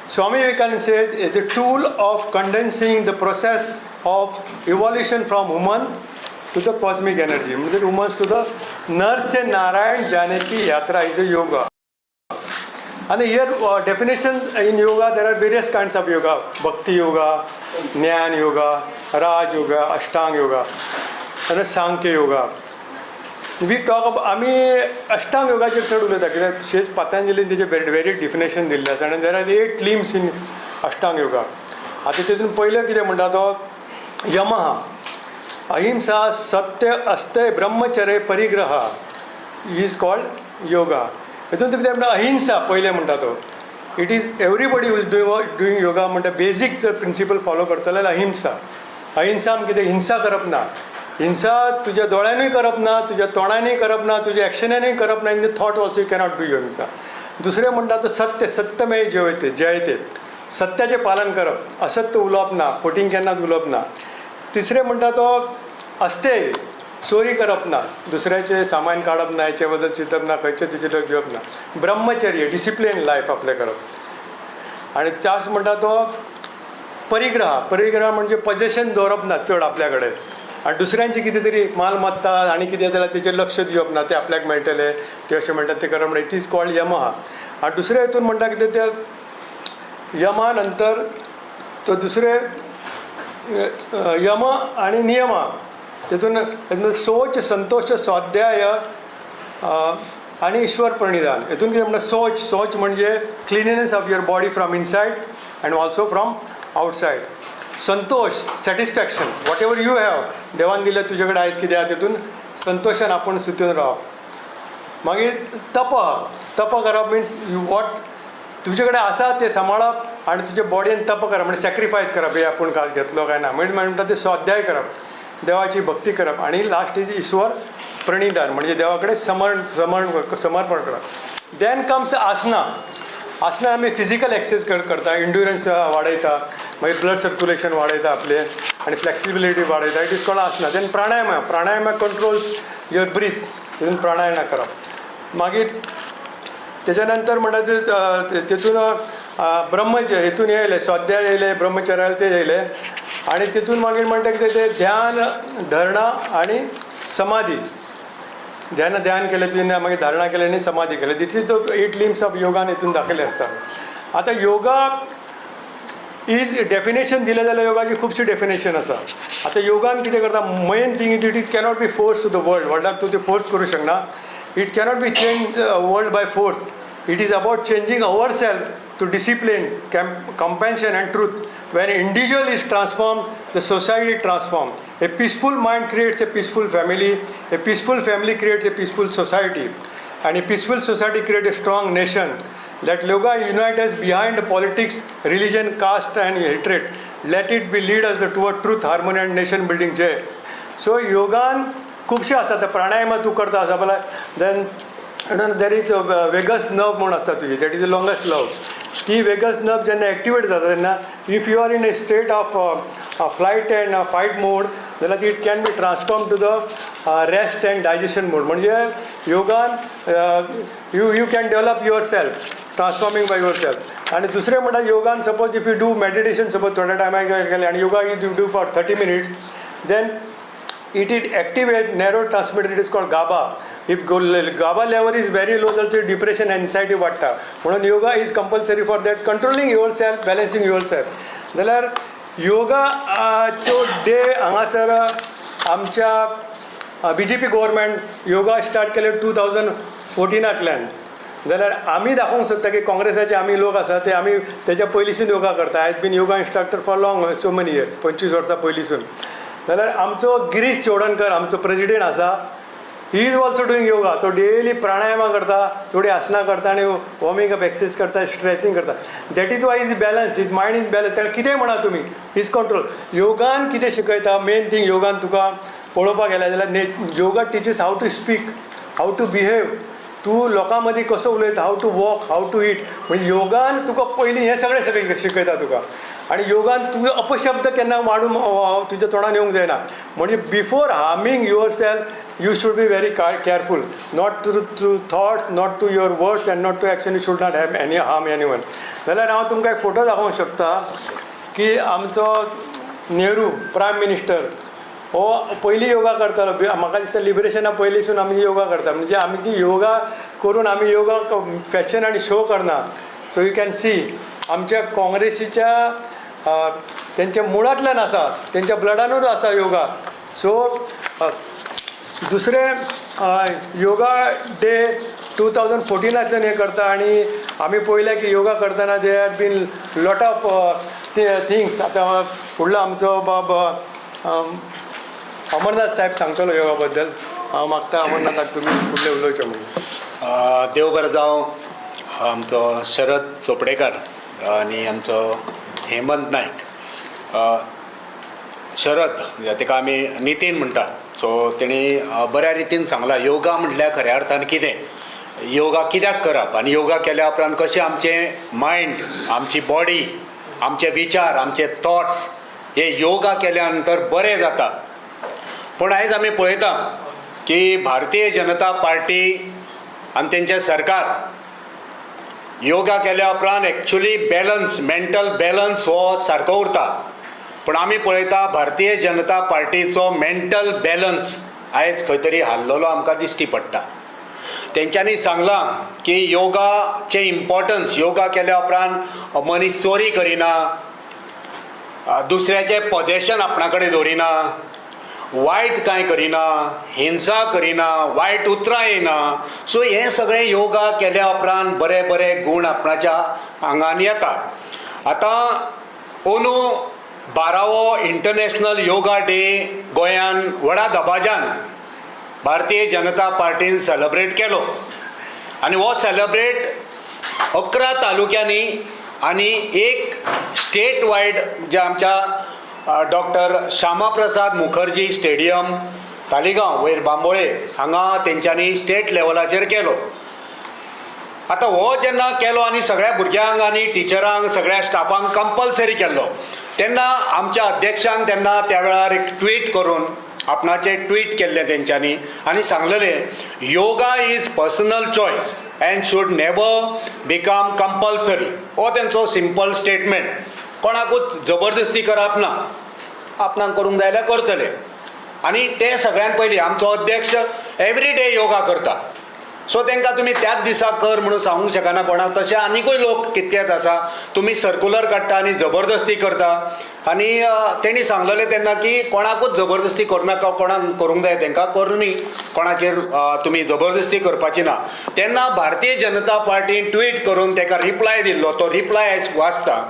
Swami Vivekananda says is a tool of condensing the process of evolution from human to the cosmic energy, म्हणजे humans to the नर से नारायण जाने की यात्रा is a yoga. आणि here definition in yoga, there are various kinds of yoga: भक्ती योगा, ज्ञान योगा, राज योगा, अष्टांग योगा आणि सांख्य yoga. We talk, आमी अष्टांग योगाचेर चड उलयता, कित्याक सेज पतंजलीन तेजें वेरी डिफिनेशन दिल्लें आसा आनी there are eight limbs in Ashtanga yoga. आतां तितून पयलें कितें म्हणटा तो यम, अहिंसा, सत्य, अस्तेय, ब्रह्मचर्य, परिग्रह is called yoga. हितून तुका कितें म्हणटा, अहिंसा पयलें म्हणटा तो. It is everybody is doing yoga म्हणटा, बेजीक जर प्रिंसिपल फॉलो करतले जाल्यार अहिंसा. अहिंसा कितें? हिंसा करप ना. हिंसा तुज्या दोळ्यानूय करप ना, तुज्या तोंडानूय करप ना, तुज्या एक्शनानूय करप ना. In the thought also you cannot do हिंसा. दुसरें म्हणटा तो सत्य. सत्यमेव जयते जयते. सत्याचें पालन करप, असत्य उलोवप ना, फटींग केन्नाच उलोवप ना. तिसरें म्हणटा तो अस्तेय, चोरी करप ना, दुसऱ्याचें सामान काडप ना, हेचे बद्दल चिंतप ना, खंयचें तिचें लक्ष दिवप ना. ब्रह्मचर्य, डिसिप्लीन लायफ आपलें करप. आनी चार म्हणटा तो परिग्रह. परिग्रह म्हणजे पजेशन दवरप ना चड आपल्या कडेन आनी दुसऱ्यांची कितें तरी मालमत्ता आनी कितें जाल्यार तेचेर लक्ष दिवप ना, तें आपल्याक मेळटलें, तें अशें म्हणटात तें करप. It is called यम. आनी दुसऱ्या हितून म्हणटा कितें तें, यमा नंतर तो दुसरे यम आनी नियमा. तितून शौच, संतोष, स्वाध्याय आनी ईश्वर प्रणिधान. हितून कितें म्हणटा, शौच. शौच म्हणजे cleanliness of your body from inside and also from outside. Santosh, satisfaction, whatever you have, देवान दिलें तुजे कडेन आयज कितें आहा, तितून संतोशान आपूण सुतून रावप. मागीर तप. तप करप मिन्स you what तुजे कडेन आसा तें सांबाळप आनी तुजे बॉडयेन तप करप म्हणजे सॅक्रिफायस करप, हे आपूण काल घेतलो काय ना. म्हणजे म्हणटा तें स्वाध्याय करप, देवाची भक्ती करप. आनी लास्ट is ईश्वर प्रणिधान, म्हणजे देवा कडेन समर्ण समर्ण समर्पण करप. Then comes आसना. आसना आमी फिजिकल एक्सरसाइज करता, इंड्युरन्स वाडयता, मागीर ब्लड सर्क्युलेशन वाडयता आपलें आनी फ्लेक्सिबिलिटी वाडयता. It is called asana. Then pranayama. Pranayama controls your breath. तितून प्राणायामा करप. मागीर तेच्या नंतर म्हणटा ते तितून ब्रह्मचर्य हितून येयलें, स्वाध्याय येयलें, ब्रह्मचर्य ते येयलें. आनी तितून मागीर म्हणटा कितें तें, ध्यान, धरणा आनी समाधी. ध्यान ध्यान केलें तुवें, मागीर धारणा केलें आनी समाधी केलें. This is the eight limbs of yoga हितून दाखयलें आसता. आतां योगा is definition दिलें जाल्यार योगाची खुबशी डेफिनेशन आसा. आतां योगान कितें करता, main thing is it is cannot be force to the world. वर्ल्डाक तूं तें फोर्स करूं शकना. It cannot be change world by force. It is about changing our self to discipline, compassion and truth. When individual is transformed, the society transformed. A peaceful mind creates a peaceful family. A peaceful family creates a peaceful society. And a peaceful society creates a strong nation. Let yoga unite us behind politics, religion, caste and hatred. Let it be lead us toward truth, harmony and nation building. Jai. So yoga खुबशे आसा. आतां प्राणायामा तूं करता आसा जाल्यार then there is vagus nerve म्हूण आसता तुजी, that is the longest nerve. ती वेगस नर्व जेन्ना एक्टिवेट जाता तेन्ना if you are in a state of flight and fight mode जाल्यार it can be transform to the rest and digestion mode. म्हणजे yoga you can develop yourself, transforming by yourself. आनी दुसरें म्हणल्यार yoga suppose if you do meditation, suppose थोड्या टायमाक केलें आनी yoga you do for 30 minutes, then it activate neurotransmitter, it is called GABA. If GABA level is very low तर ते depression, एन्सायटी वाडटा. म्हणून yoga is compulsory for that, controlling yourself, balancing yourself. जाल्यार योगाचो डे हांगासर आमच्या बीजेपी गव्हर्मेंट योगा स्टार्ट केले 2014नांतल्यान. जाल्यार आमी दाखोवंक सोदता की काँग्रेसाचे आमी लोक आसा ते आमी तेच्या पयलींसून योगा करता. I been yoga instructor for long so many years, 25 वर्सां पयलींसून. जाल्यार आमचो गिरीश चोडणकर आमचो प्रेजिडेंट आसा, he is also doing yoga. तो डेली प्राणायामा करता, थोडी आसनां करता आनी वॉर्मिंग अप एक्सरसाइज करता, स्ट्रेचिंग करता. That is why he's balance, his mind is balance. ताका कितेंय म्हणा तुमी, is control. योगान कितें शिकयता, मेन थींग योगान तुका पळोवपाक गेलें जाल्यार yoga teaches how to speak, how to behave. तूं लोकां मदीं कसो उलयता, how to walk, how to eat. म्हणजे योगान तुका पयलीं हें सगळें सगळें शिकयता तुका. आनी योगान तुवें अपशब्द केन्ना वाडून तुज्या तोंडान येवंक जायना. म्हणजे before harming yourself you should be very careful, not to to thoughts, not to your words and not to action. You should not have any harm anyone. जाल्यार हांव तुमकां एक फोटो दाखोवंक शकता की आमचो नेहरू प्रायम मिनिस्टर हो पयलीं योगा करतालो. म्हाका दिसता लिबरेशना पयलींसून आमी योगा करता. म्हणजे आमची योगा करून आमी योगा फॅशन आनी शो करना. सो you can see आमच्या काँग्रेसीच्या तेंच्या मुळांतल्यान आसा, तेंच्या ब्लडानूच आसा योगा. सो दुसरें, योगा डे 2014 हें करता आनी आमी पळयलें की योगा करतना there are been lot of things. आतां फुडलो आमचो बाब अमरनाथ साहेब सांगतलो योगा बद्दल. हांव मागता अमरनाथाक तुमी फुडलें उलोवचें म्हणून. देव बरें जावं. आमचो शरद चोपडेकर आनी आमचो हेमंत नायक, शरद म्हणजे ताका आमी नितीन म्हणटा, सो तेणी बऱ्या रितीन सांगलां योगा म्हटल्यार खऱ्या अर्थान कितें, योगा कित्याक करप आनी योगा केल्या उपरांत कशें आमचें मायंड, आमची बॉडी, आमचे विचार, आमचे थॉट्स हे योगा केल्या नंतर बरे जाता. पूण आयज आमी पळयता की भारतीय जनता पार्टी आनी तेंचें सरकार योगा केल्या उपरांत एक्चुली बॅलन्स, मेंटल बॅलन्स हो सारको उरता, पूण आमी पळयता भारतीय जनता पार्टीचो मेंटल बॅलन्स आयज खंय तरी हाल्लेलो आमकां दिश्टी पडटा. तेंच्यांनी सांगलां की योगाचें इम्पॉर्टन्स, योगा केल्या उपरांत मनीस चोरी करिना, दुसऱ्याचें पॉजेशन आपणा कडेन दवरिना, वायट कांय करिना, हिंसा करिना, वायट उतरां येना. सो हें सगळें योगा केल्या उपरांत बरे बरे गूण आपणाच्या आंगान येता. आतां अंदू 12वो इंटरनॅशनल योगा डे गोंयान व्हडा दबाज्यान भारतीय जनता पार्टीन सेलेब्रेट केलो आनी हो सेलेब्रेट 11 तालुक्यांनी आनी एक स्टेट वायड जे आमच्या डॉक्टर श्यामा प्रसाद मुखर्जी स्टेडियम, तालिगांव वयर बांबोळे हांगा तेंच्यांनी स्टेट लेवलाचेर केलो. आतां हो जेन्ना केलो आनी सगळ्या भुरग्यांक आनी टिचरांक, सगळ्या स्टाफांक कंपल्सरी केल्लो, तेन्ना आमच्या अध्यक्षान तेन्ना त्या वेळार एक ट्वीट करून, आपणाचें ट्वीट केल्लें तेंच्यांनी आनी सांगलेलें, "Yoga is personal choice and should never become compulsory." हो तेंचो सिंपल स्टेटमेंट. कोणाकूच जबरदस्ती करप ना, आपणाक करूंक जाय जाल्यार करतले. आनी ते सगळ्यान पयलीं आमचो अध्यक्ष एवरी डे योगा करता, सो तांकां तुमी त्याच दिसा कर म्हणून सांगूंक शकना कोणाक. तशें आनिकूय लोक कितकेच आसा, तुमी सर्कुलर काडटा आनी जबरदस्ती करता. आनी तेणी सांगलेलें तेन्ना की कोणाकूच जबरदस्ती करनाका, कोणाक करूंक जाय तांकां करुनी, कोणाचेर तुमी जबरदस्ती करपाची ना. तेन्ना भारतीय जनता पार्टीन ट्वीट करून ताका रिप्लाय दिल्लो, तो रिप्लाय आयज वाचता.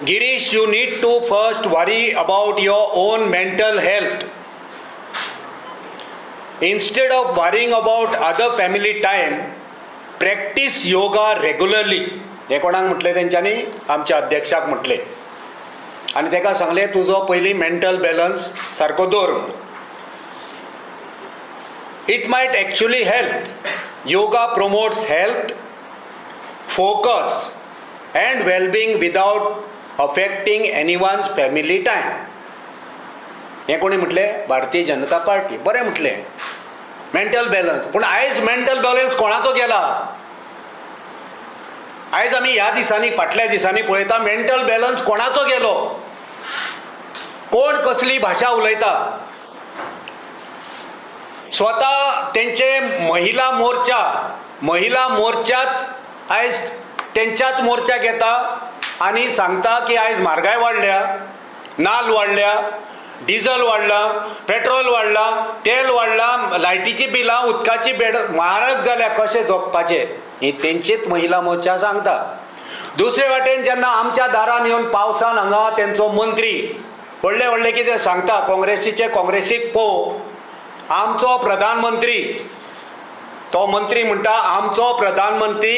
"Girish, you need to first worry about your own mental health instead of worrying about other family time. Practice yoga regularly." हे कोणाक म्हटलें तेंच्यांनी? आमच्या अध्यक्षाक म्हटलें आनी ताका सांगलें, तुजो पयलीं मेंटल बॅलन्स सारको दवर म्हणून. "It might actually help. Yoga promotes health, focus and wellbeing without affecting anyone's family time." हें कोणी म्हटलें? भारतीय जनता पार्टी. बरें म्हटलें, मेंटल बॅलन्स. पूण आयज मेंटल बॅलन्स कोणाचो गेला? आयज आमी ह्या दिसांनी, फाटल्या दिसांनी पळयता, मेंटल बॅलन्स कोणाचो गेलो, कोण कसली भाशा उलयता. स्वता तेंचे महिला मोर्चा, महिला मोर्चात आयज तेंच्याच मोर्चाक येता आनी सांगता की आयज म्हारगाय वाडल्या, नाल्ल वाडल्या, डिझल वाडला, पेट्रोल वाडला, तेल वाडला, लायटीची बिलां, उदकाची बेड म्हारग जाल्या, कशें जगपाचें, ही तेंचीच महिला मोर्चा सांगता. दुसरे वाटेन जेन्ना आमच्या दारान येवन पावसान हांगा तेंचो मंत्री व्हडले व्हडले कितें सांगता काँग्रेसीचे, काँग्रेसीक पळोव, आमचो प्रधानमंत्री, तो मंत्री म्हणटा आमचो प्रधानमंत्री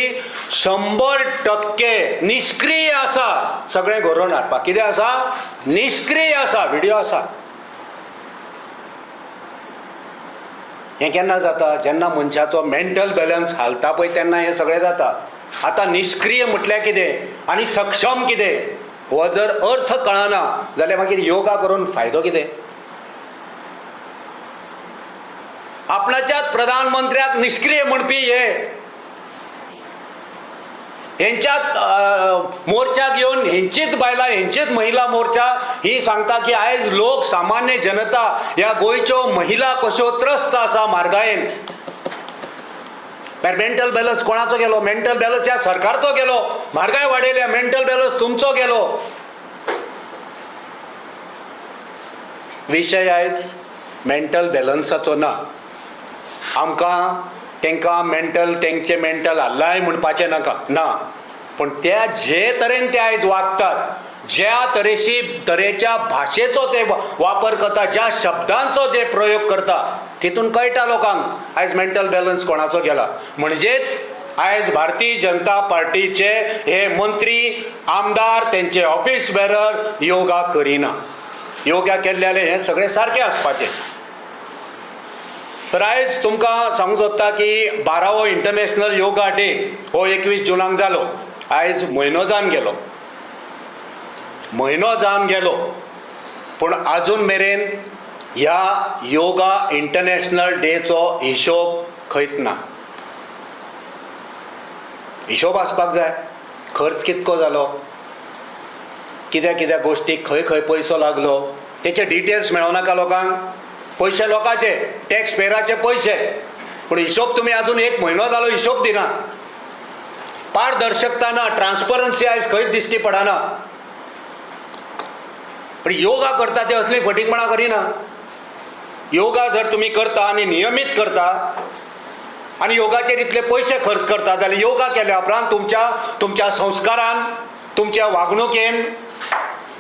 100% निश्क्रीय आसा सगळें घडोवन हाडपाक. कितें आसा? निश्क्रीय आसा. व्हिडियो आसा. हें केन्ना जाता? जेन्ना मनशाचो मेंटल बॅलन्स हालता पळय, तेन्ना हें सगळें जाता. आतां निश्क्रीय म्हटल्यार कितें आनी सक्षम कितें हो जर अर्थ कळना जाल्यार मागीर योगा करून फायदो कितें? आपणाच्याच प्रधानमंत्र्याक निश्क्रीय म्हणपी हे हेंच्यात मोर्चाक येवन हेंचीच बायलां, हेंचीच महिला मोर्चा ही सांगता की आयज लोक, सामान्य जनता, ह्या गोंयच्यो महिला कश्यो त्रस्त आसा म्हारगायेन. मेंटल बॅलन्स कोणाचो गेलो? मेंटल बॅलन्स ह्या सरकारचो गेलो. म्हारगाय वाडयल्या, मेंटल बॅलन्स तुमचो गेलो. विशय आयज मेंटल बॅलन्साचो ना. आमकां तांकां मेंटल, तेंचे मेंटल हाल्लाय म्हणपाचें नाका ना, पूण त्या जे तरेन ते आयज वागतात, ज्या तरेशी तरेच्या भाशेचो ते वापर करता, ज्या शब्दांचो जे प्रयोग करता, तितून कळटा लोकांक आयज मेंटल बॅलन्स कोणाचो गेला. म्हणजेच आयज भारतीय जनता पार्टीचे हे मंत्री, आमदार, तेंचे ऑफिस बेरर योगा करिना. योगा केल्ले जाल्यार हें सगळें सारकें आसपाचें. तर आयज तुमकां सांगूंक सोदता की 12वो इंटरनॅशनल योगा डे हो 21 जुनाक जालो. आयज म्हयनो जावन गेलो, म्हयनो जावन गेलो, पूण आजून मेरेन ह्या योगा इंटरनॅशनल डेचो हिशोब खंयच ना. हिशोब आसपाक जाय. खर्च कितको जालो, कित्या कित्या गोश्टीक खंय खंय पयसो लागलो, तेचे डिटेल्स मेळोनाका लोकांक. पयशे लोकांचे, टॅक्स पेराचे पयशे, पूण हिशोब तुमी आजून एक म्हयनो जालो हिशोब दिना. पारदर्शकता ना, ट्रान्सपरन्सी आयज खंयच दिश्टी पडना. पण योगा करता ते असली फटींगपणां करिना. योगा जर तुमी करता आनी नियमीत करता आनी योगाचेर इतले पयशे खर्च करता जाल्यार योगा केल्या उपरांत तुमच्या तुमच्या संस्कारान, तुमच्या वागणुकेन,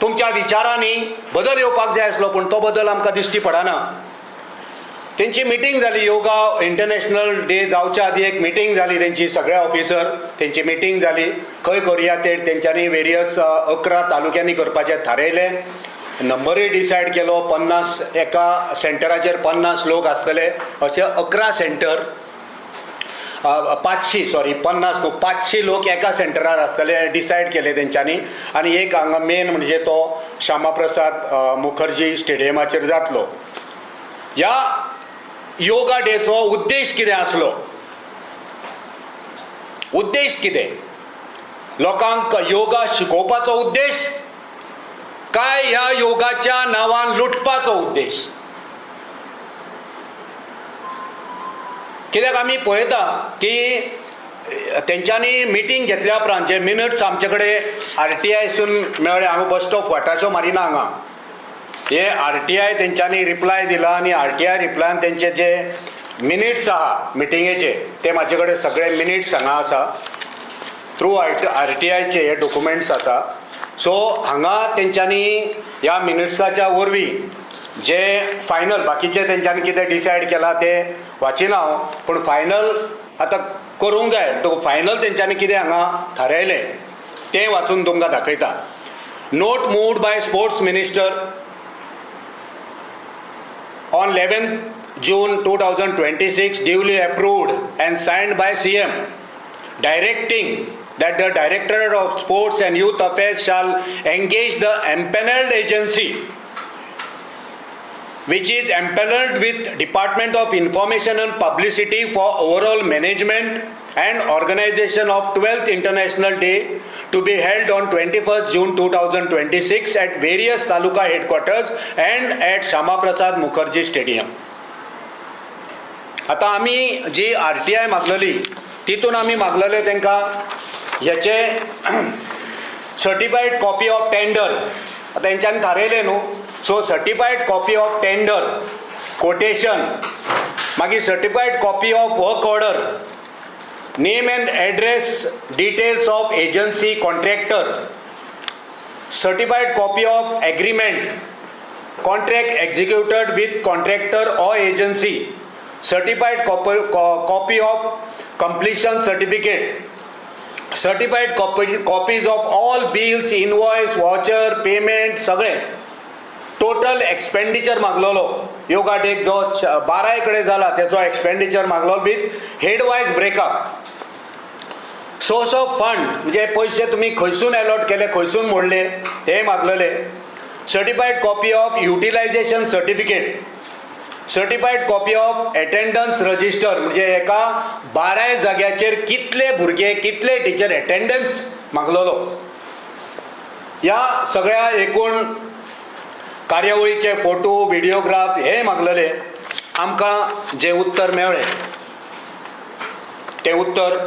तुमच्या विचारांनी बदल येवपाक जाय आसलो, पूण तो बदल आमकां दिश्टी पडना. तेंची मिटींग जाली, योगा इंटरनॅशनल डे जावच्या आदी एक मिटींग जाली तेंची, सगळे ऑफिसर तेंची मिटींग जाली. खंय करुया ते तेंच्यांनी वेरियस 11 तालुक्यांनी करपाचें थारायलें. नंबरूय डिसायड केलो, 50 एका सेंटराचेर 50 लोक आसतले अशे 11 सेंटर, 500, सॉरी 50 न्हू, 500 लोक एका सेंटरार आसतले डिसायड केले तेंच्यांनी. आनी एक हांगा मेन म्हणजे तो श्यामाप्रसाद मुखर्जी स्टेडियमाचेर जातलो. ह्या योगा डेचो उद्देश कितें आसलो? उद्देश कितें? लोकांक योगा शिकोवपाचो उद्देश काय ह्या योगाच्या नांवान लुटपाचो उद्देश? कित्याक आमी पळयता की तेंच्यांनी मिटींग घेतल्या उपरांत जे मिनट्स आमचे कडेन आरटीआयसून मेळ्ळे, हांगा बश्टो फटाश्यो मारिना हांगा, हे आरटीआय तेंच्यांनी रिप्लाय दिला आनी आरटीआय रिप्लायान तेंचे जे मिनिट्स आहा मिटिंगेचे ते म्हाजे कडेन सगळे मिनिट्स हांगा आसा. थ्रू आरटीआयचे हे डॉक्युमेंट्स आसा. सो हांगा तेंच्यांनी ह्या मिनिट्साच्या वरवीं जे फायनल बाकीचे तेंच्यांनी कितें डिसायड केलां तें वाचिना हांव, पूण फायनल आतां करूंक जाय. तो फायनल तेंच्यांनी कितें हांगा थारायलें तें वाचून तुमकां दाखयता. Note moved by sports minister on 11 June 2026, duly approved and signed by CM, directing that the Directorate of Sports and Youth Affairs shall engage the empaneled agency, which is empaneled with Department of Information and Publicity for overall management and organization of 12th International Day to be held on 21st June 2026 at various taluka headquarters and at Shyama Prasad Mukherjee Stadium. आतां आमी जी RTI मागलेली तितून आमी मागलेले तांकां हेचे certified copy of tender. आतां तेंच्यांनी थारायलें न्हू, so certified copy of tender quotation, मागीर certified copy of work order, name and address details of agency contractor, certified copy of agreement, contract executed with contractor or agency, certified copy of completion certificate, certified copies of all bills, invoice, voucher, payment, सगळें. Total expenditure मागलेलो yoga deck जो 12 कडेन जाला तेचो expenditure मागलो with head wise breakup, source of fund म्हणजे पयशे तुमी खंयसून एलॉट केले, खंयसून मोडले हे मागलेले. Certified copy of utilisation certificate, certified copy of attendance register म्हणजे एका 12 जाग्याचेर कितले भुरगे कितले टिचर एटेंडन्स मागलेलो. ह्या सगळ्या एकूण कार्यावळीचे फोटो व्हिडिओग्राफ हे मागलेले. आमकां जें उत्तर मेळ्ळें तें उत्तर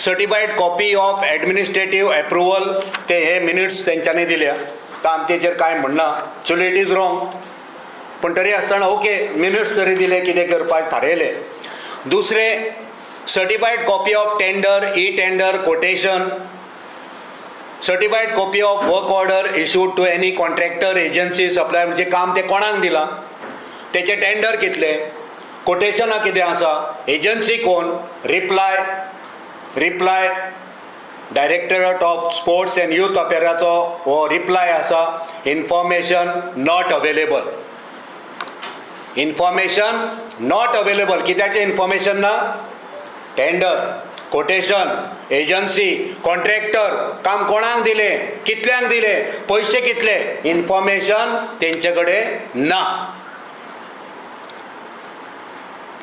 certified copy of administrative approval ते हे मिनिट्स तेंच्यांनी दिल्या. आतां आमी तेजेर कांय म्हणना, एक्चुअली it is wrong, पूण तरी आसतना ओके मिनिट्स तरी दिले, कितें करपाक थारायलें. दुसरें certified copy of tender, e tender, quotation, certified copy of work order issued to any contractor, agency, supply म्हणजे काम तें कोणाक दिलां, तेचें टेंडर कितलें, कोटेशनां कितें आसा, एजन्सी कोण, reply reply directorate of sports and youth अफेअराचो हो रिप्लाय आसा, information not available, information not available. कित्याचें इन्फॉर्मेशन ना? टेंडर, कोटेशन, एजन्सी, कॉन्ट्रॅक्टर, काम कोणाक दिलें, कितल्यांक दिलें, पयशे कितले, इन्फॉर्मेशन तेंचे कडेन ना.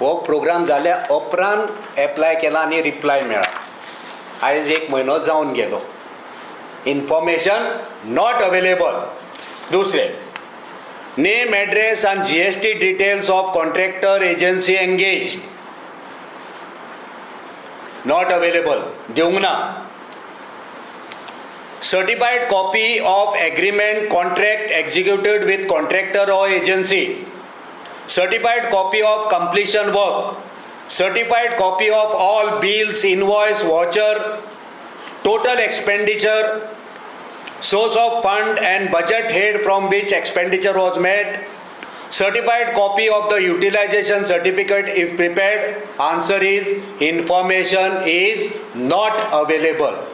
हो प्रोग्राम जाल्या उपरांत एप्लाय केला आनी रिप्लाय मेळ्ळा. आयज 1 म्हयनो जावन गेलो, इन्फॉर्मेशन not available. दुसरें, नेम, एड्रेस आनी GST details of contractor, agency engage not available, दिवंक ना. Certified copy of agreement, contract executed with contractor or agency, certified copy of completion work, certified copy of all bills, invoice, voucher, total expenditure, source of fund and budget head from which expenditure was made, certified copy of the utilization certificate if prepared. Answer is information is not available.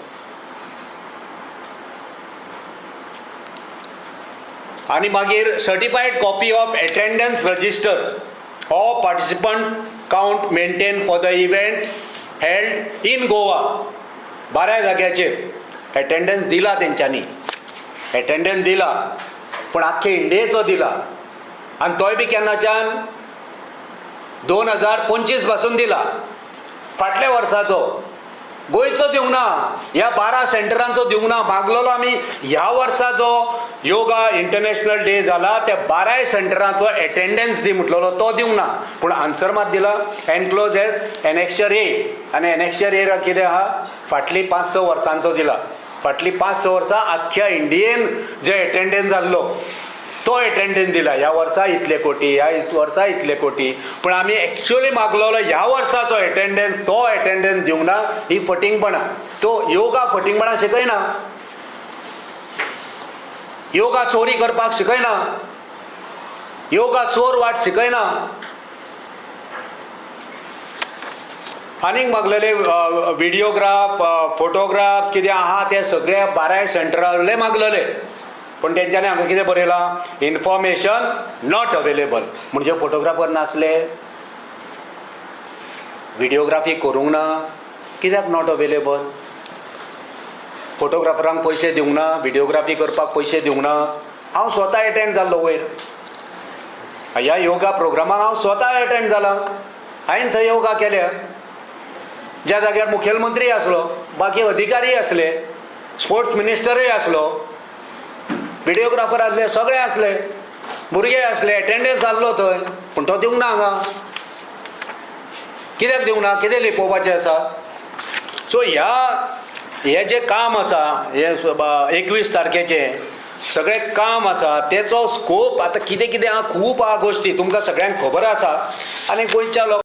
आनी मागीर certified copy of attendance register or participant count maintain for the event held in Goa. 12 जाग्याचेर एटेंडन्स दिला तेंच्यांनी, एटेंडन्स दिला पूण आख्खे इंडियेचो दिला, आनी तोय बी केन्नाच्यान 2025 पासून दिला, फाटल्या वर्साचो. गोंयचो दिवंक ना, ह्या 12 सेंटरांचो दिवंक ना. मागलेलो आमी ह्या वर्सा जो योगा इंटरनॅशनल डे जाला त्या 12 सेंटरांचो एटेंडन्स दी म्हटलेलो, तो दिवंक ना. पूण आन्सर मात दिला एनक्लोज एज एनेक्शर ए, आनी एनेक्शर ए कितें आहा, फाटलीं 5-6 वर्सांचो दिला. फाटलीं 5-6 वर्सां आख्ख्या इंडियेन जे एटेंडन्स जाल्लो तो एटेंडन्स दिला. ह्या वर्सा इतले कोटी, ह्या वर्सा इतले कोटी, पूण आमी एक्चुअली मागलेलो ह्या वर्साचो एटेंडन्स, तो एटेंडन्स दिवंक ना. ही फटींगपणां. तो योगा फटींगपणां शिकयना, योगा चोरी करपाक शिकयना, योगा चोर वाट शिकयना. आनीक मागलेले व्हिडियोग्राफ, फोटोग्राफ कितें आहा ते सगळे 12 सेंटरावयले मागलेले, पूण तेंच्यांनी हांगा कितें बरयलां, इन्फॉर्मेशन not available. म्हणजे फोटोग्राफर नासले, व्हिडियोग्राफी करूंक ना, कित्याक not available? फोटोग्राफरांक पयशे दिवंक ना, व्हिडियोग्राफी करपाक पयशे दिवंक ना. हांव स्वता एटेंड जाल्लो वयर ह्या योगा प्रोग्रामाक, हांव स्वता एटेंड जाला, हांवें थंय योगा केल्या. ज्या जाग्यार मुखेलमंत्री आसलो, बाकी अधिकारी आसले, स्पोर्ट्स मिनिस्टरूय आसलो, व्हिडियोग्राफर आसले, सगळे आसले, भुरगे आसले, एटेंडन्स आसलो थंय, पूण तो दिवंक ना हांगा. कित्याक दिवंक ना? कितें लिपोवपाचें आसा? सो ह्या हें जें काम आसा, हें 21 तारखेचें सगळें काम आसा, तेचो स्कोप आतां कितें कितें आहा, खूब आहा गोश्टी, तुमकां सगळ्यांक खबर आसा. आनी गोंयच्या लोकांक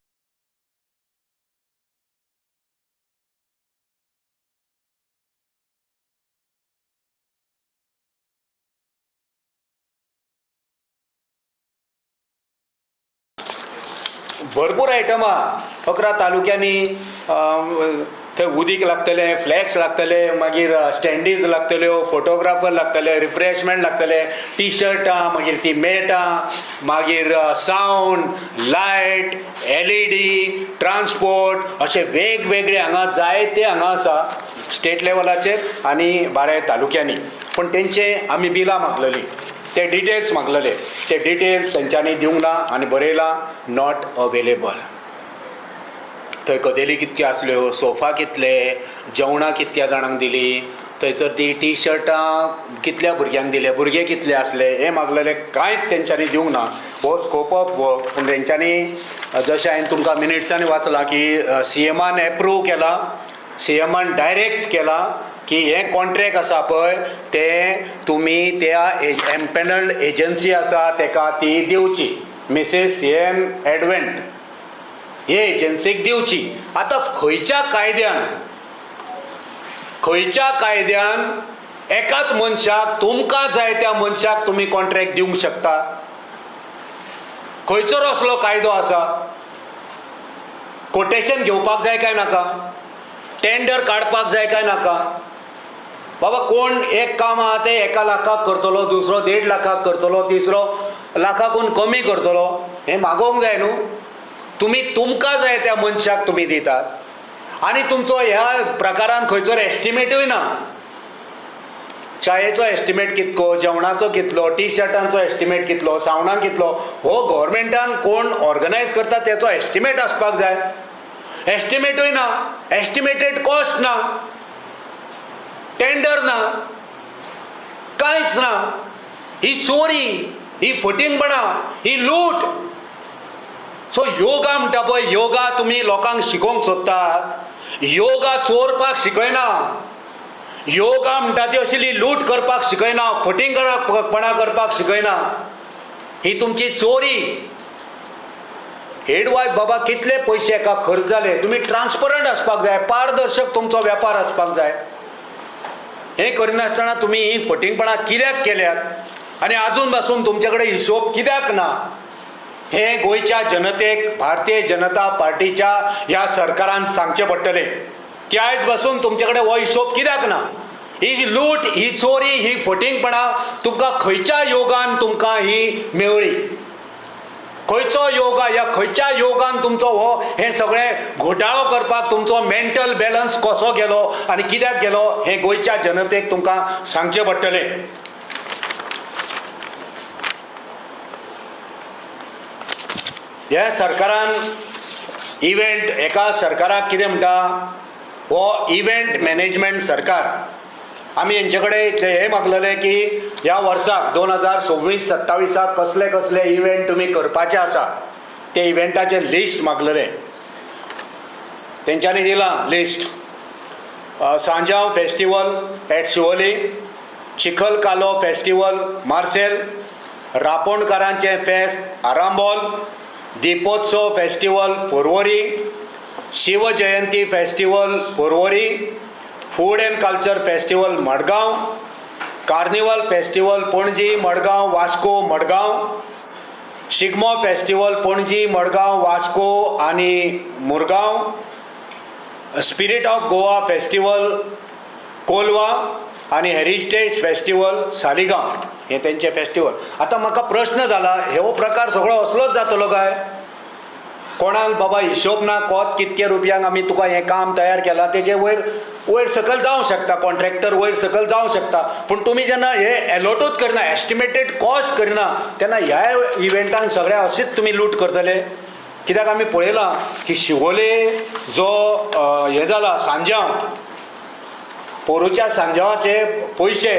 भरपूर आयटमां 11 तालुक्यांनी थंय उदीक लागतलें, फ्लॅक्स लागतले, मागीर स्टँडीज लागतल्यो, फोटोग्राफर लागतले, रिफ्रेशमेंट लागतले, टी शर्टां, मागीर ती मेटां, मागीर sound, light, LED, transport, अशे वेगवेगळे हांगा जायते हांगा आसा स्टेट लेवलाचेर आनी बाराय तालुक्यांनी. पूण तेंचे आमी बिलां मागलेलीं, ते डिटेल्स मागलेले, ते डिटेल्स तेंच्यांनी दिवंक ना आनी बरयलां not available. थंय कदेली कितक्यो आसल्यो, सोफा कितले, जेवणां कितक्या जाणांक दिलीं, थंयसर ती टी शर्टां कितल्या भुरग्यांक दिले, भुरगे कितले आसले, हें मागलेलें कांयच तेंच्यांनी दिवंक ना. हो स्कोप ऑफ वर्क. पूण तेंच्यांनी जशें हांवें तुमकां मिनिट्सांनी वाचलां की सीएमान एप्रूव केलां, सीएमान डायरेक्ट केलां की हें कॉन्ट्रॅक्ट आसा पळय तें तुमी त्या एम्पॅनल्ड एजन्सी आसा तेका ती दिवची, मिसेस एन एडवेंट हे एजन्सीक दिवची. आतां खंयच्या कायद्यान, खंयच्या कायद्यान एकाच मनशाक, तुमकां जाय त्या मनशाक तुमी कॉन्ट्रॅक्ट दिवंक शकता? खंयचो असलो कायदो आसा? कोटेशन घेवपाक जाय काय नाका? टेंडर काडपाक जाय काय नाका? बाबा कोण एक काम आहा तें 1 लाखाक करतलो, दुसरो 1.5 लाखाक करतलो, तिसरो लाखाकून कमी करतलो, हें मागोवंक जाय न्हू. तुमी तुमकां जाय त्या मनशाक तुमी दितात आनी तुमचो ह्या प्रकारान खंयचो एस्टिमेटूय ना. चायेचो एस्टिमेट कितको, जेवणाचो कितलो, टी शर्टांचो एस्टिमेट कितलो, सावंडाक कितलो, हो गव्हर्मेंटान कोण ऑर्गनायज करता तेचो एस्टिमेट आसपाक जाय. एस्टिमेटूय ना, एस्टिमेटेड कॉस्ट ना, टेंडर ना, कांयच ना. ही चोरी, ही फटींगपणां, ही लूट. सो योगा म्हणटा पळय, योगा तुमी लोकांक शिकोवंक सोदतात, योगा चोरपाक शिकयना. योगा म्हणटा ती असली लूट करपाक शिकयना, फटींगपणां करपाक शिकयना. ही तुमची चोरी. हेडवायफ बाबा कितले पयशे एका खर्च जाले, तुमी ट्रान्सपरंट आसपाक जाय, पारदर्शक तुमचो वेपार आसपाक जाय. हें करिनासतना तुमी ही फटींगपणां कित्याक केल्यात आनी आजून पासून तुमचे कडेन हिशोब कित्याक ना, हें गोंयच्या जनतेक भारतीय जनता पार्टीच्या ह्या सरकारान सांगचें पडटलें की आयज पासून तुमचे कडेन हो हिशोब कित्याक ना. ही लूट, ही चोरी, ही फटींगपणां तुमकां खंयच्या योगान तुमकां ही मेवळी? खंयचो योगा या खंयच्या योगान तुमचो हो हें सगळें घोटाळो करपाक तुमचो मेंटल बॅलन्स कसो गेलो आनी कित्याक गेलो, हें गोंयच्या जनतेक तुमकां सांगचें पडटलें. ह्या सरकारान इव्हेंट, एका सरकाराक कितें म्हणटा, हो इव्हेंट मॅनेजमेंट सरकार. आमी हेंचे कडेन इतलें हें मागलेलें की ह्या वर्साक 2026-27 कसले कसले इव्हेंट तुमी करपाचे आसा ते इव्हेंटाचें लिस्ट मागलेलें. तेंच्यांनी दिलां list. Sanjao festival at Siolim, Chikhal Kalo festival Marcel, रापोणकारांचें फेस्त Arambol, Deepotsav festival Porvorim, Shivjayanti festival Porvorim, food and culture festival Madgaon, carnival festival Panaji Madgaon Vasco Madgaon, Shigmo festival Panaji Madgaon Vasco आनी Murgaon, spirit of Goa festival Colva आनी heritage festival Saligao. हे तेंचे festival. आतां म्हाका प्रश्न जाला, हो प्रकार सगळो असलोच जातलो काय? कोणाक बाबा हिशोब ना, कोत कितके रुपयांक आमी तुका हें काम तयार केलां तेजे वयर वयर सकयल जावं शकता, कॉन्ट्रॅक्टर वयर सकयल जावं शकता. पूण तुमी जेन्ना हे एलोटूच करना, एस्टिमेटेड कॉस्ट करना, तेन्ना ह्या इव्हेंटांक सगळ्या अशीच तुमी लूट करतले. कित्याक आमी पळयलां की शिवोले जो हें जाला सांजांव, पोरूच्या सांजावाचे पयशे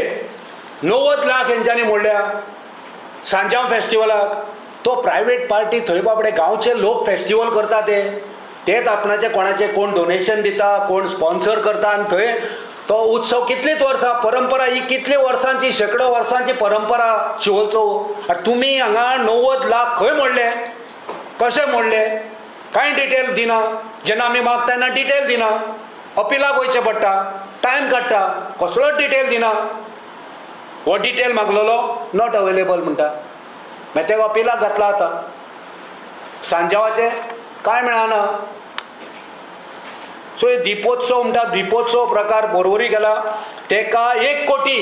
90 लाख हेंच्यांनी मोडल्या सांजांव फेस्टिवलाक. तो प्रायवेट पार्टी थंय बाबडे गांवचे लोक फेस्टिवल करता, ते तेच आपणाचे कोणाचे कोण डोनेशन दिता, कोण स्पॉन्सर करता आनी थंय तो उत्सव कितलीच वर्सां परंपरा, ही कितली वर्सांची, शेंकडो वर्सांची परंपरा शिवोलचो. आनी तुमी हांगा 90 लाख खंय मोडले, कशे मोडले, कांय डिटेल दिना. जेन्ना आमी मागता तेन्ना डिटेल दिना, अपिलाक वयचें पडटा, टायम काडटा, कसलोच डिटेल दिना. हो डिटेल मागलेलो not available म्हणटा, मागीर तेका अपिलाक घातला. आतां सांजावाचें कांय मेळना. सो हे दिपोत्सव म्हणटा, दिपोत्सव प्रकार पोरवरी केला तेका 1 कोटी,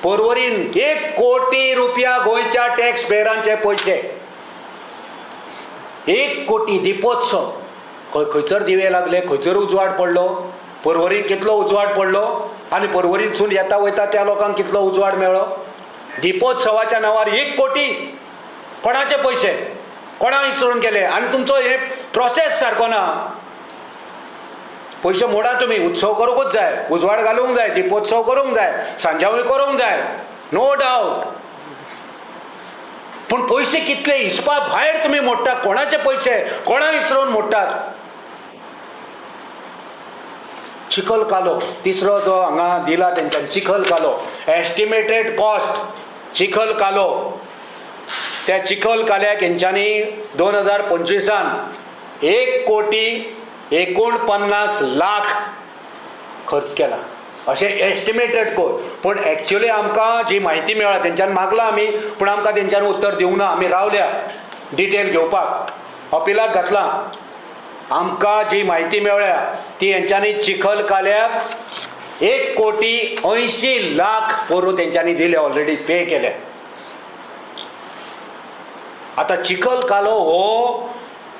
पोरवरीन 1 कोटी रुपया गोंयच्या टॅक्स पेयरांचे पयशे, 1 कोटी दिपोत्सव. खंयसर दिवे लागले, खंयसर उजवाड पडलो, पोरवरीन कितलो उजवाड पडलो आनी पोरवरींतसून येता वयता त्या लोकांक कितलो उजवाड मेळ्ळो. दिपोत्सवाच्या नांवार 1 कोटी कोणाचे पयशे, कोणाक विचरून केले? आनी तुमचो हे प्रोसेस सारको ना. पयशे मोडा तुमी, उत्सव करूंकूच जाय, उजवाड घालूंक जाय, दिपोत्सव करूंक जाय, सांजावळी करूंक जाय, नो डावट. पूण पयशे कितले हिसपा भायर तुमी मोडटात, कोणाचे पयशे, कोणाक विचरून मोडटात? चिखल कालो तिसरो जो हांगा दिला तेंच्यान, चिखल कालो एस्टिमेटेड कॉस्ट, चिखल कालो त्या चिखल काल्याक हेंच्यांनी 2025 1,49,00,000 खर्च केला अशें एस्टिमेटेड कोर. पूण एक्चुअली आमकां जी म्हायती मेळ्ळा तेंच्यान मागला आमी, पूण आमकां तेंच्यान उत्तर दिवंक ना. आमी रावल्या डिटेल घेवपाक, अपिलाक घातलां. आमकां जी म्हायती मेळ्ळ्या ती हेंच्यांनी चिखल काल्याक 1,80,00,000 पोरूं तेंच्यांनी दिले, ऑलरेडी पे केले. आतां चिखल कालो हो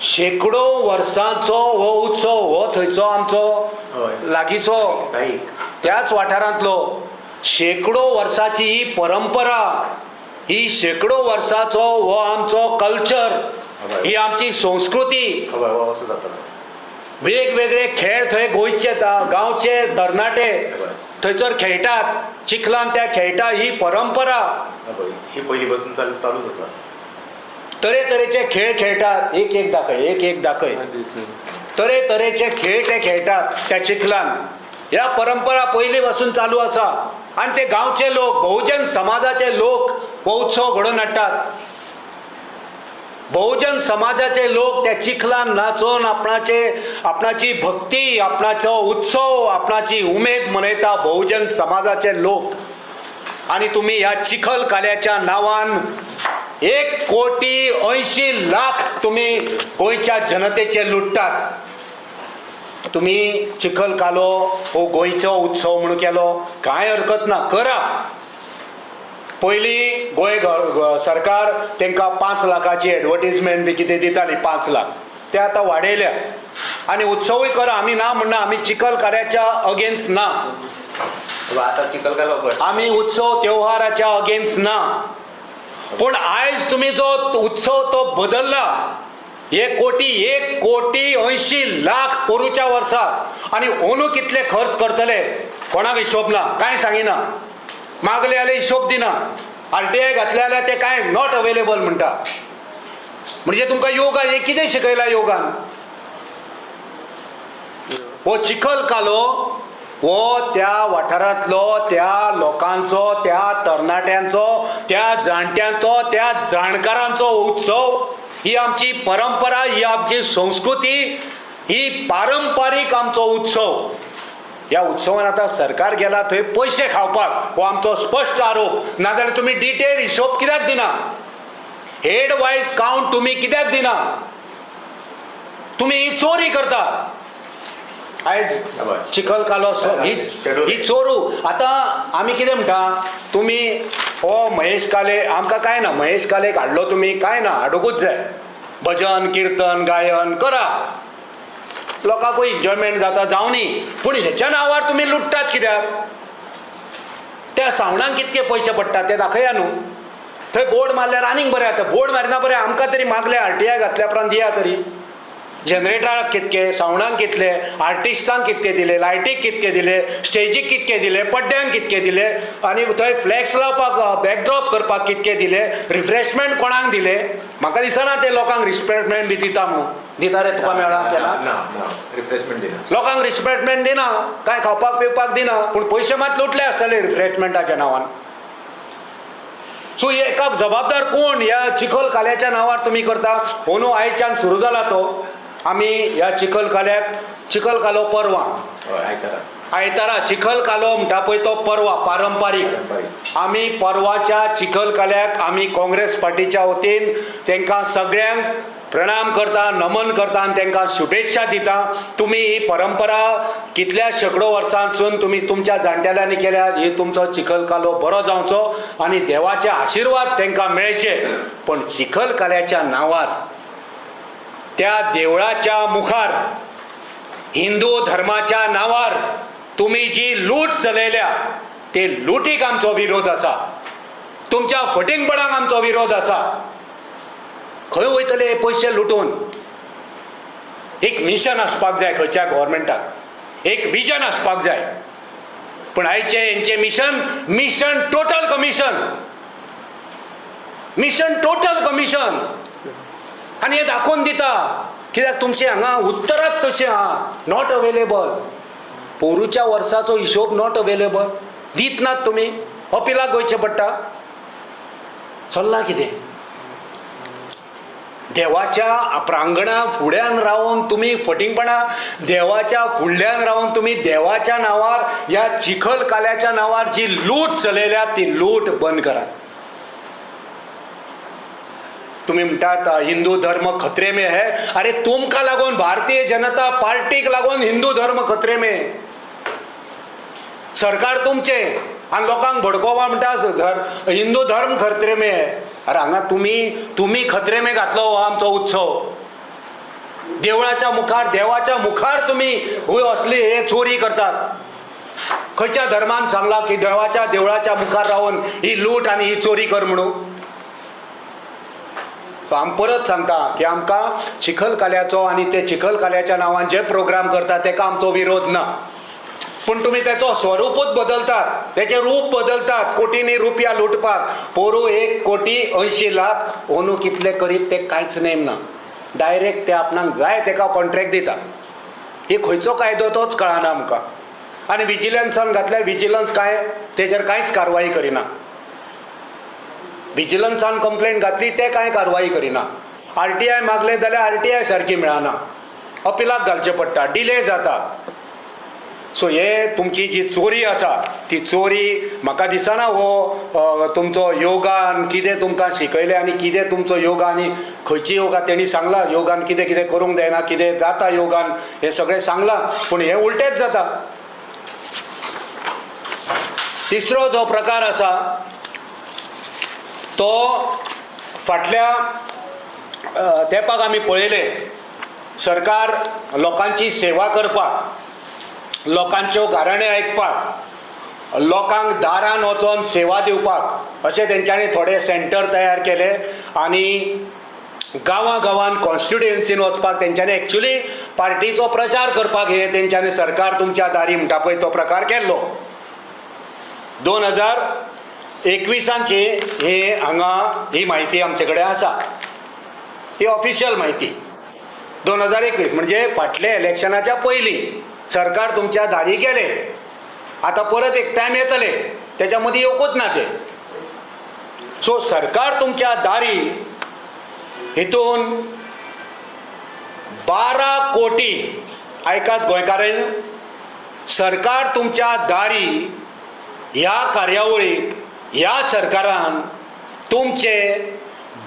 शेकडो वर्सांचो हो उत्सव, हो थंयचो आमचो लागींचो त्याच वाठारांतलो शेकडो वर्साची ही परंपरा, ही शेकडो वर्साचो हो आमचो कल्चर, ही आमची संस्कृती. वेगवेगळे खेळ थंय गोंयचे गांवचे तरणाटे थंयसर खेळटात, चिखलान त्या खेळटा, ही परंपरा ही पयलीं पासून चालूच आसा. तरेतरेचे खेळ खेळटात, एक एक दाखय, एक एक दाखय, तरेतरेचे खेळ ते खेळटात त्या चिखलान. ह्या परंपरा पयलीं पासून चालू आसा आनी ते गांवचे लोक, बहुजन समाजाचे लोक हो उत्सव घडोवन हाडटात. बहुजन समाजाचे लोक त्या चिखलान नाचोन आपणाचे, आपणाची भक्ती, आपणाचो उत्सव, आपणाची उमेद मनयता बहुजन समाजाचे लोक. आनी तुमी ह्या चिखल काल्याच्या नांवान 1,80,00,000 तुमी गोंयच्या जनतेचे लुट्टात. तुमी चिखल कालो हो गोंयचो उत्सव म्हणून केलो, कांय हरकत ना, करा. पयलीं गोंय सरकार तांकां 5 लाखाची एडवर्टीजमेंट बी कितें दिताली, 5 लाख ते आतां वाडयल्या. आनी उत्सवूय करा, आमी ना म्हणना, आमी चिखल काल्याच्या अगेन्स्ट ना, आमी उत्सव त्योहाराच्या अगेन्स्ट ना. पूण आयज तुमी जो उत्सव तो बदलला, 1,80,00,000 पोरूच्या वर्सा, आनी ओनू कितले खर्च करतले कोणाक हिशोब ना, कांय सांगिना. मागले जाल्यार हिशोब दिना, RTI घातले जाल्यार ते कांय not available म्हणटा. म्हणजे तुमकां योगा हें कितें शिकयलां योगान? हो चिखल कालो हो त्या वाठारांतलो, त्या लोकांचो, त्या तरणाट्यांचो, त्या जाणट्यांचो, त्या जाणकारांचो उत्सव. ही आमची परंपरा, ही आमची संस्कृती, ही पारंपारीक आमचो उत्सव. ह्या उत्सवान आतां सरकार गेला थंय पयशे खावपाक, हो आमचो स्पश्ट आरोप. नाजाल्यार तुमी डिटेल हिशोब कित्याक दिना? हेड वायज कावंट तुमी कित्याक दिना? तुमी ही चोरी करता. आयज चिखल कालो ही चोरू. आतां आमी कितें म्हणटा, तुमी हो महेश काले आमकां कांय ना, महेश कालेक हाडलो तुमी कांय ना, हाडुंकूच जाय. भजन किर्तन गायन करा, लोकांकूय एन्जॉयमेंट जाता, जावनी. पूण हेच्या नांवार तुमी लुट्टात कित्याक? त्या सावणांक कितके पयशे पडटात ते दाखया न्हू. थंय बोर्ड मारल्यार आनीक बरें जाता. बोर्ड मारिना बरें, आमकां तरी मागले RTI घातल्या उपरांत दिया तरी. जनरेटराक कितके, सावंडाक कितले, आर्टिस्टांक कितके दिले, लायटीक कितके दिले, स्टेजीक कितके दिले, पड्ड्यांक कितके दिले, आनी थंय फ्लॅक्स लावपाक, बॅकड्रॉप करपाक कितके दिले, रिफ्रेशमेंट कोणाक दिले? म्हाका दिसना ते लोकांक रिफ्रेशमेंट बी दिता म्हणून. दिता रे तुका मेळ्ळा केला? ना ना, रिफ्रेशमेंट दिना लोकांक, रिफ्रेशमेंट दिना, कांय खावपाक पिवपाक दिना, पूण पयशे मात लुटले आसतले रिफ्रेशमेंटाच्या नांवान. सो एका जबाबदार कोण ह्या चिखल काल्याच्या नांवार तुमी करता? अंदू आयच्यान सुरू जाला तो. आमी ह्या चिखल काल्याक, चिखल कालो परवा आयतारा चिखल कालो म्हणटा पळय तो परवा पारंपारीक. आमी परवाच्या चिखल काल्याक आमी काँग्रेस पार्टीच्या वतीन तांकां सगळ्यांक प्रणाम करता, नमन करता आनी तांकां शुभेच्छा दिता. तुमी ही परंपरा कितल्या शेंकडो वर्सांसून तुमी तुमच्या जाणटेल्यांनी केल्या. ही तुमचो चिखलकालो बरो जावचो आनी देवाचे आशिर्वाद तांकां मेळचे. पण चिखलकाल्याच्या नांवार त्या देवळाच्या मुखार हिंदू धर्माच्या नांवार तुमी जी लूट चलयल्या ते लुटीक आमचो विरोध आसा, तुमच्या फटींगपणाक आमचो विरोध आसा. खंय वयतले हे पयशे लुटून? एक मिशन आसपाक जाय खंयच्या गव्हर्मेंटाक, एक विजन आसपाक जाय. पूण आयचे हेंचें mission, mission total commission, mission total commission. आनी हें दाखोवन दिता कित्याक तुमचें हांगा उत्तरात तशें आहा, not available. पोरूच्या वर्साचो हिशोब not available दीत नात तुमी, अपिलाक वयचें पडटा. चल्लां कितें? देवाच्या प्रांगणा फुड्यान रावन तुमी फटींगपणा, देवाच्या फुडल्यान रावन तुमी देवाच्या नांवार ह्या चिखलकाल्याच्या नांवार जी लूट चलयल्या ती लूट बंद करा. तुमी म्हणटात हिंदू धर्म खतरे में है. अरे तुमकां लागून, भारतीय जनता पार्टीक लागून हिंदू धर्म खतरे में. सरकार तुमचें आनी लोकांक भडकोवपा म्हणटा हिंदू धर्म खतरे में है. अरे हांगा तुमी तुमी खतरे में घातलो हो आमचो उत्सव. देवळाच्या मुखार, देवाच्या मुखार तुमी असली हे चोरी करतात. खंयच्या धर्मान सांगला की देवाच्या देवळाच्या मुखार रावन ही लूट आनी ही चोरी कर म्हणून? आम परत सांगता की आमकां चिखलकाल्याचो आनी ते चिखलकाल्याच्या नांवान जे प्रोग्राम करतात तेका आमचो विरोध ना, पूण तुमी तेचो स्वरूपूच बदलतात, तेचें रूप बदलतात कोटींनी रुपया लुटपाक. पोरूं 1,80,00,000, अंदू कितले करीत ते कांयच नेम ना. डायरेक्ट ते आपणाक जाय तेका कॉन्ट्रॅक्ट दिता. ही खंयचो कायदो तोच कळना आमकां. आनी विजिलन्सान घातल्यार विजिलन्स कांय तेजेर कांयच कारवाई करिना. विजिलन्सान कंप्लेन घातली ते कांय कारवाई करिना. आरटीआय मागले जाल्यार आरटीआय सारकी मेळना, अपिलाक घालचें पडटा, डिले जाता. सो हे तुमची जी चोरी आसा ती चोरी म्हाका दिसना हो तुमचो योगान कितें तुमकां शिकयलें आनी कितें तुमचो योगा आनी खंयची योगा तेणी सांगला, योगान कितें कितें करूंक जायना, कितें जाता योगान हें सगळें सांगलां, पूण हें उलटेंच जाता. तिसरो जो प्रकार आसा तो फाटल्या तेंपाक आमी पळयलें सरकार लोकांची सेवा करपाक, लोकांच्यो गाराणें आयकपाक, लोकांक दारान वचोन सेवा दिवपाक अशें तेंच्यांनी थोडे सेंटर तयार केले आनी गांवां गांवान कॉन्स्टिट्युएन्सीन वचपाक तेंच्यांनी एक्चुली पार्टीचो प्रचार करपाक हे तेंच्यांनी सरकार तुमच्या दारी म्हणटा पळय तो प्रकार केल्लो. 2021 हे हांगा ही म्हायती आमचे कडेन आसा, ही ऑफिशियल म्हायती. 2021 म्हणजे फाटल्या इलेक्शनाच्या पयलीं सरकार तुमच्या दारी गेले. आतां परत एक टायम येतले तेच्या मदीं येवकूच ना ते. सो सरकार तुमच्या दारी हितून 12 कोटी, आयकात गोंयकारांनी, सरकार तुमच्या दारी ह्या कार्यावळीक ह्या सरकारान तुमचे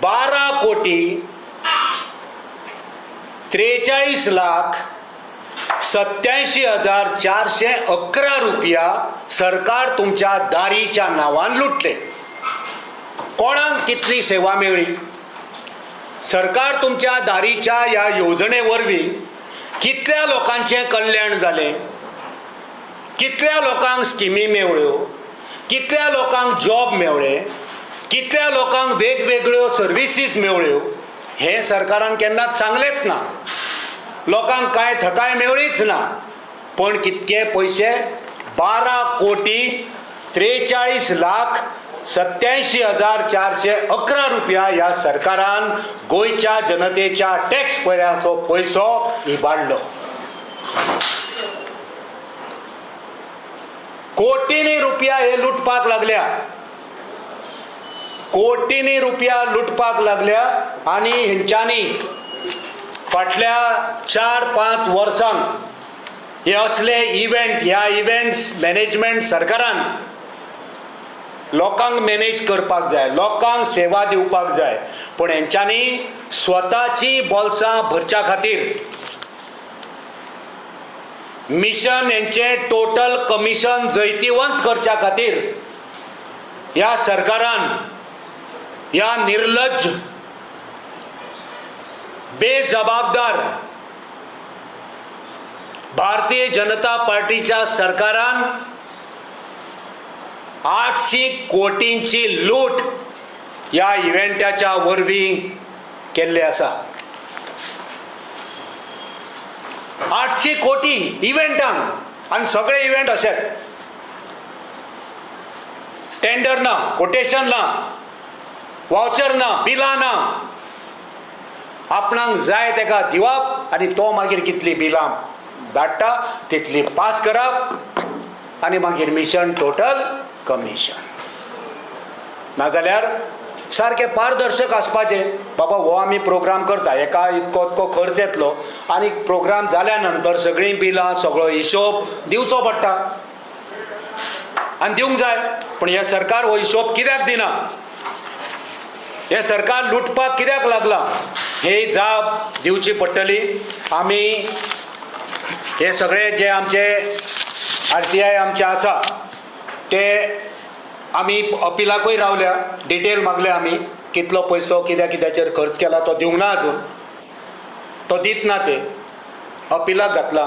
12 कोटी 43 लाख 87,411 रुपया सरकार तुमच्या दारीच्या नांवान लुटले. कोणाक कितली सेवा मेळ्ळी? सरकार तुमच्या दारीच्या ह्या येवजणे वरवीं कितल्या लोकांचें कल्याण जालें, कितल्या लोकांक स्किमी मेवळ्यो, कितल्या लोकांक जॉब मेवळे, कितल्या लोकांक वेगवेगळ्यो सर्विसीस मेवळ्यो, हें सरकारान केन्नाच सांगलेंच ना. लोकांक कांय थकाय मेवळीच ना. पण कितके पयशे 12 कोटी 43 लाख 87,411 रुपया ह्या सरकारान गोंयच्या जनतेच्या टॅक्स पयऱ्याचो पयसो इबाडलो. कोटींनी रुपया हे लुटपाक लागल्या, कोटींनी रुपया लुटपाक लागल्या. आनी हेंच्यांनी फाटल्या 4-5 वर्सांक हे असले इव्हेंट, ह्या इव्हेंट्स मॅनेजमेंट सरकारान लोकांक मॅनेज करपाक जाय, लोकांक सेवा दिवपाक जाय, पूण हेंच्यांनी स्वताची बोल्सां भरच्या खातीर मिशन हेंचें टोटल कमिशन जैतिवंत करच्या खातीर ह्या सरकारान ह्या निर्लज्ज बेजबाबदार भारतीय जनता पार्टीच्या सरकारान 800 कोटींची लूट ह्या इव्हेंटाच्या वरवीं केल्ली आसा. 800 कोटी इव्हेंटांक, आनी सगळे इव्हेंट अशेच, टेंडर ना, कोटेशन ना, वावचर ना, बिलां ना, आपणाक जाय तेका दिवप आनी तो मागीर कितली बिलां धाडटा तितली पास करप आनी मागीर मिशन टोटल कमिशन. नाजाल्यार सारकें पारदर्शक आसपाचें, बाबा हो आमी प्रोग्राम करता, हेका इतको इतको खर्च येतलो आनी प्रोग्राम जाल्या नंतर सगळीं बिलां सगळो हिशोब दिवचो पडटा आनी दिवंक जाय. पूण हें सरकार हो हिशोब कित्याक दिना, हें सरकार लुटपाक कित्याक लागलां, ही जाप दिवची पडटली. आमी हे सगळे जे आमचे RTI आमचे आसा ते आमी अपिलाकूय रावल्या, डिटेल मागल्या आमी, कितलो पयसो कित्या कित्याचेर खर्च केला तो दिवंक ना अजून, तो दित ना, ते अपिलाक घातला.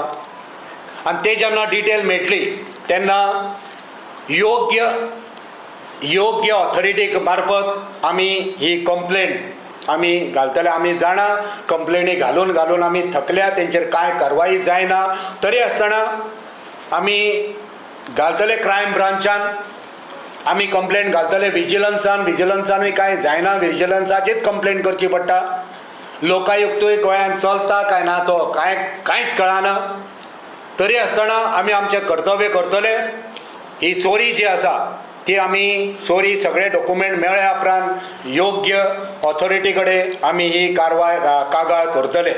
आनी ते जेन्ना डिटेल मेळटली तेन्ना योग्य योग्य ऑथॉरिटीक मार्फत आमी ही कंप्लेन आमी घालतले. आमी जाणा कंप्लेनी घालून घालून आमी थकल्या, तेंचेर कांय कारवाई जायना, तरी आसतना आमी घालतले क्रायम ब्रांचान, आमी कंप्लेन घालतले विजिलन्सान, विजिलन्सानूय कांय जायना, विजिलन्साचेच कंप्लेन करची पडटा. लोकायुक्तूय गोंयांत चलता काय ना तो कांय कांयच कळना, तरी आसतना आमी आमचें कर्तव्य करतले. ही चोरी जी आसा ती आमी चोरी सगळे डॉक्युमेंट मेळ्ळ्या उपरांत योग्य ऑथॉरिटी कडेन आमी ही कारवाय कागाळ करतले.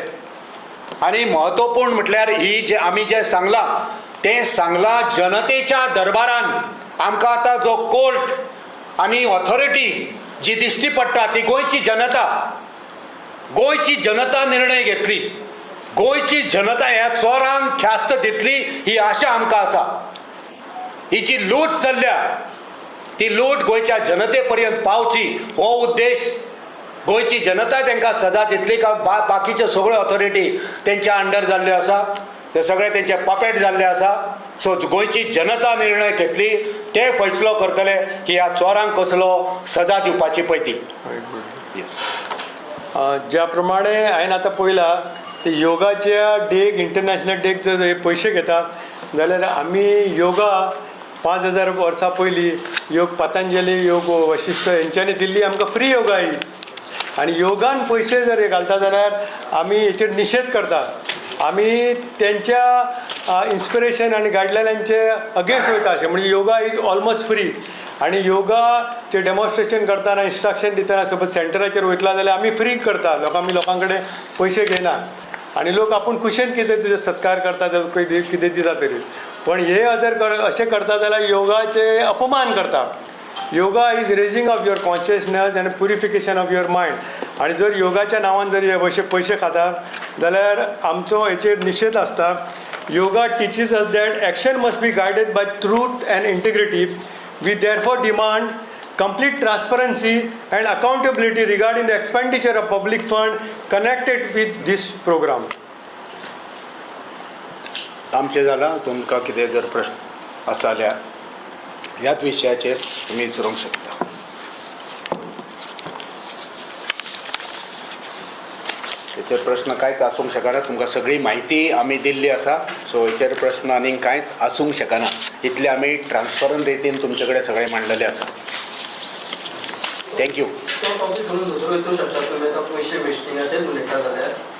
आनी म्हत्वपूर्ण म्हटल्यार ही जे आमी जें सांगलां तें सांगलां जनतेच्या दरबारान. आमकां आतां जो कोर्ट आनी ऑथॉरिटी जी दिश्टी पडटा ती गोंयची जनता, गोंयची जनता निर्णय घेतली, गोंयची जनता ह्या चोरांक ख्यास्त दितली ही आशा आमकां आसा. ही जी लूट चल्ल्या ती लूट गोंयच्या जनते पर्यंत पावची हो उद्देश गोंयची जनता तांकां सजा दितली. का बाकीच्यो सगळ्यो ऑथॉरिटी तेंच्या अंडर जाल्ल्यो आसा, ते सगळे तेंचे पपेट जाल्ले आसा. सो गोंयची जनता निर्णय घेतली, ते फैसलो करतले की ह्या चोरांक कसलो सजा दिवपाची पळय ती. येस, ज्या प्रमाणे हांवें आतां पळयलां ते योगाच्या डेक, इंटरनॅशनल डेक जर पयशे घेता जाल्यार आमी योगा 5000 वर्सां पयलीं योग पतंजली, योग वशिश्ठ हेंच्यांनी दिल्ली आमकां फ्री योगा ही. आनी योगान पयशे जर घालता जाल्यार आमी हेचेर निशेध करता, आमी तेंच्या इन्स्पिरेशन आनी गायडलायनांचे अगेन्स्ट वयता अशें. म्हणजे योगा is almost free. आनी योगाचें डेमॉन्स्ट्रेशन करतना, इन्स्ट्रक्शन दितना सपोज सेंटराचेर वयतला जाल्यार आमी फ्री करता, आमी लोकां कडेन पयशे घेयना आनी लोक आपूण खुशयेन कितें तुजो सत्कार करता, कितें दिता तरी. पण हे जर अशें करता जाल्यार योगाचे अपमान करता. Yoga is raising of your consciousness and purification of your mind. आनी जर योगाच्या नांवान जर हे अशे पयशे खाता जाल्यार आमचो हेचेर निशेध आसता. Yoga teaches us that action must be guided by truth and integrity. We therefore demand complete transparency and accountability regarding the expenditure of public fund connected with this program. आमचें जालां, तुमकां कितें जर प्रश्न आसा जाल्यार ह्याच विशयाचेर तुमी विचारूंक शकता. हेचेर प्रश्न कांयच आसूंक शकना, तुमकां सगळी म्हायती आमी दिल्ली आसा. सो हेचेर प्रश्न आनीक कांयच आसूंक शकना, इतलें आमी ट्रान्सपरंट रितीन तुमचे कडेन सगळें मांडलेलें आसा. Thank you. तो टॉपीक सोडून दुसरो विचारूंक शकता तुमी. आतां पयशे वेस्टिंगाचेर उलयता जाल्यार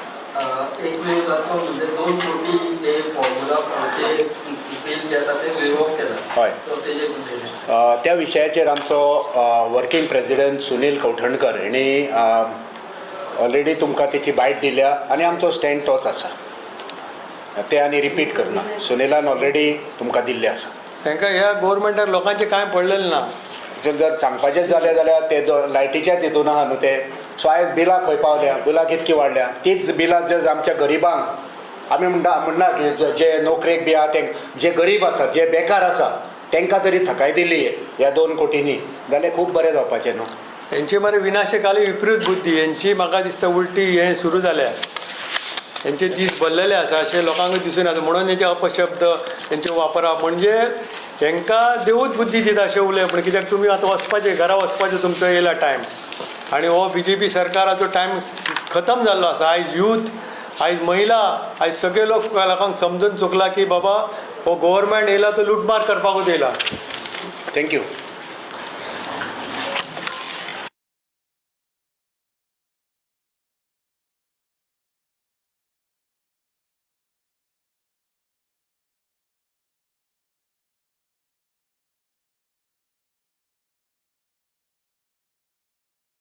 एक न्यूज आसा म्हणजे 2 कोटी जे फॉर्मुला जे बिल जे आसा ते वेव ऑफ केला. हय, सो तेजेर तुमचें त्या विशयाचेर आमचो working president Sunil Kavathankar हेणी already तुमकां तेची बायट दिल्या आनी आमचो स्टँड तोच आसा, ते आनी रिपीट करना. सुनीलान ऑलरेडी तुमकां दिल्लें आसा. तांकां ह्या गोवोरमेंटाक लोकांचें कांय पडलेलें ना. एक्चुअली जर सांगपाचें जालें जाल्यार ते लायटीच्याच हितून आहा न्हू ते. सो आयज बिलां खंय पावल्या, बिलां कितकी वाडल्या, तीच बिलां जर आमच्या गरिबांक आमी म्हणटा म्हणना की जे नोकरेक बी आहा ते, जे गरीब आसा, जे बेकार आसा तांकां तरी थकाय दिली ह्या 2 कोटींनी जाल्यार खूब बरें जावपाचें न्हू. हेंची मरे विनाशकाली विपरीत बुद्धी हेंची. म्हाका दिसता उलटी हें सुरू जाल्या, हेंचे दीस भरलेले आसा अशें लोकांक दिसून येता. म्हणून हेचे अपशब्द हेंचे वापरप म्हणजे हेंकां देवूच बुद्धी दिता अशें उलयप. पूण कित्याक तुमी आतां वचपाचें, घरा वचपाचें तुमचो येयला टायम आनी हो बीजेपी सरकाराचो टायम खतम जाल्लो आसा. आयज यूथ, आयज महिला, आयज सगळे लोक लोकांक समजून चुकला की बाबा हो गोवोरमेंट येयला तो लुटमार करपाकूच येयला. Thank you.